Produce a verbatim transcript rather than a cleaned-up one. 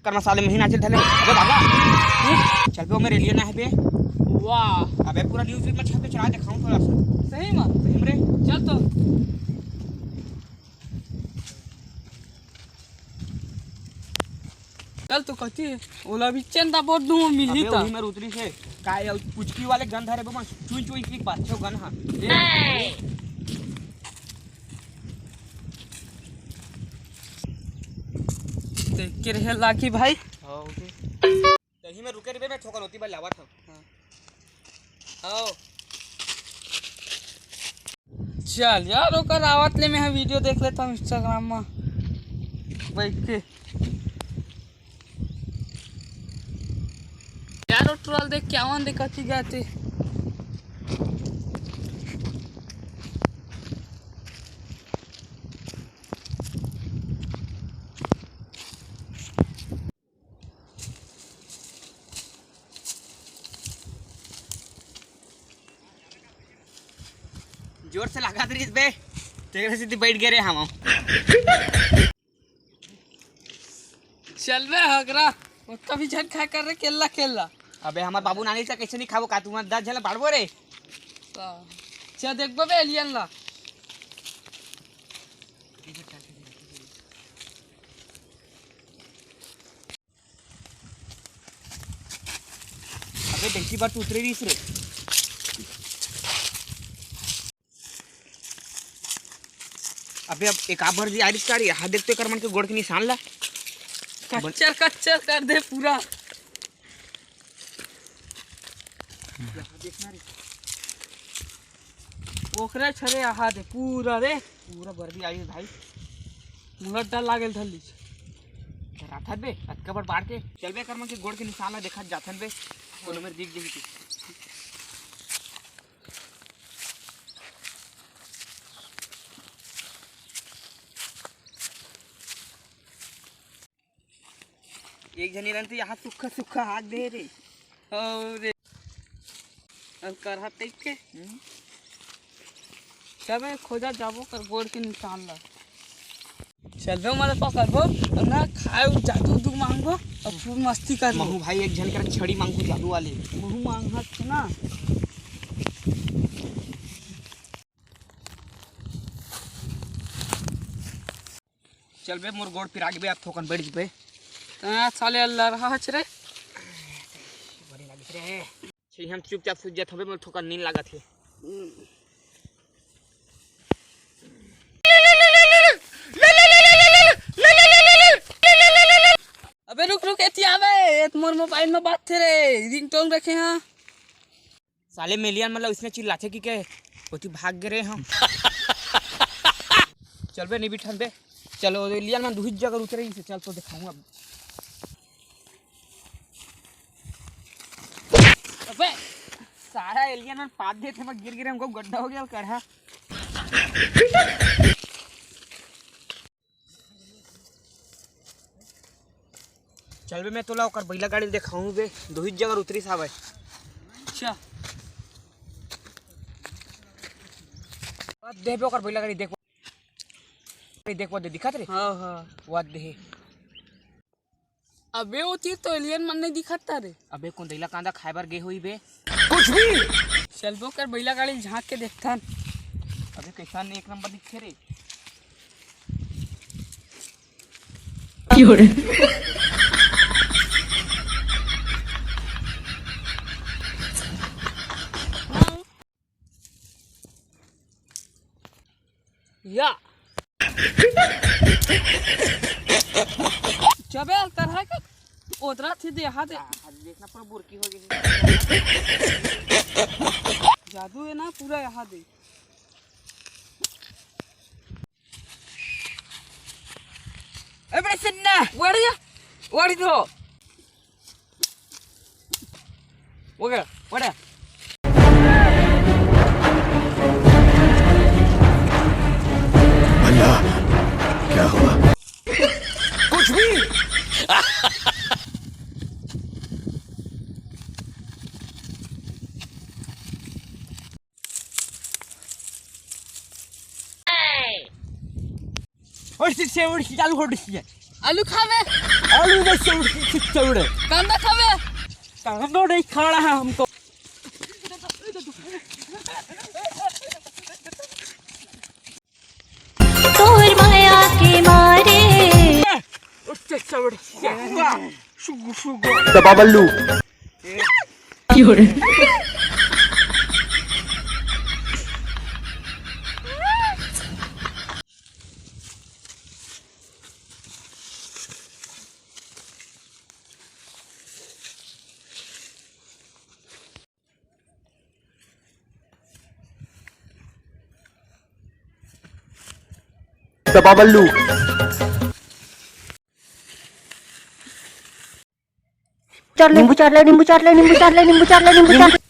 कर मसाले महीना चल धले। अबे बाबा, चल बे, ओ मेरे लिए ना है बे। वाह। अबे पूरा न्यूज़ में छाप के चला देखाऊं थोड़ा सा। सही में? सही में रे। चल तो। चल तो कथी है? ओला भी चंदा बोल दूं, मिली अबे ता। वही में उतरी से। काय पुचकी वाले गन धरे बे, चुई चुई की बात छो गन हा। देख के रहे लाकी भाई। हाँ, ओके। तही में रुके रहिबे, मैं थोकन ओती बर लावत हूँ। हाँ। आओ। चल यार, ओकर आवत ले मैं वीडियो देख लेता हूँ Instagram में बैठ के। यार, वो ट्रोल देख के आवन दे कथी गाते। जोर से लागत रहिस बे, तेरे सीधी बैठ गए रे हम। चल बे हगरा, ओतका भी झन खा कर रे, केला केला। अबे हमार बाबू नानी से कैसे नहीं खाबो का, तुम दस झन बांटबो रे। चा देखबो बे एलियन ला। अबे देखी बात उतरे रहिस रे। अबे अब एक आबर जी आरिस का रे, हाथ देख तो एकर मन के गोड़ के निशान ला। कच्चर कच्चर कर दे पूरा। यहाँ देखना रे। ओकरे छरे आहा दे पूरा रे। पूरा बर्दी आरिस भाई। मुलट डाल लागेल धल्ली। राठत बे, अतका बड़ बाढ़ के। चल बे, एकर मन के गोड़ के निशान ला देखत जाथन बे। कोनो मेर दिख जही तू। एक झनी रन तो यहाँ सुखा सुखा हाथ दे रे। और रे। और करहा टाइप के। हम्म। चल बे, खोजा जाबो कर गोड़ के निशान ला। चल बे, ओमन ला पकड़बो, और ना खाए उ जादू उदू मांगबो, और खूब मस्ती करबो। महू भाई एक झन कर छड़ी मांगू जादू वाले। महू मांगत ना। चल बे, मोर गोड़ पिरा गे बे, अब थोकन बैठ जबे। हाँ, साले अल्लाह रहा हच रे। बड़ी लागिस रे। छी, हम चुपचाप सुत जात हबे, मोर थोकन नींद लागत हे। अबे रुक, रुक, एती आबे, एत मोर मोबाइल में बात थे रे, रिंगटोन रखे हाँ। साले मेलियन मतलब इसने चिल्लाथे कि के ओती भाग गे रे हम। चल बे, नहीं बिठन बे। चलो, एलियन मन दुहित जगह उतरे ही से, चल तो दिखाऊं अब। अबे, सारा एलियन मन पाद देथे, मैं गिर गिरे, हमको गड्ढा हो गया, करहा। चल बे, मैं तोला ओकर बैला गाड़ी देखाऊं बे, दुहित जगह उतरी सावे। अच्छा। अब देख बे ओकर बैला गाड़ी, देख। ए, देख, वो दे दिखत रे? हाँ, हाँ। वो दे। अबे, वो तीर तो एलियन मन नहीं दिखत रे। अबे, कोन दैला कांदा खाए बर गे होई बे? कुछ भी। चल बे, ओकर बैला गाड़ी झांक के देखथन। अबे, कैसा नहीं एक नंबर दिखे रे। या। चबे अलतर है का? ओदरा थी दे, हा दे। आ, देखना पूरा बुरकी हो गई। जादू है ना पूरा, यहाँ दे। ए बड़े सन्ना, वड़ जा, वड़ दो। ओके, वड़ा। भला क्या हुआ? कुछ भी। और से, से, और से चालू कर दी है। आलू खावे। आलू नहीं, चौड़, चौड़। कांदा खावे। कांदा नहीं खाना है हमको। तोर माया के मारे। उससे चौड़। सुगु, सुगु। दबा बल्लू। दबा बल्लू। चाट ले, नींबू चाट ले, नींबू चाट ले, नींबू चाट ले, नींबू चाट ले, नींबू चाट ले।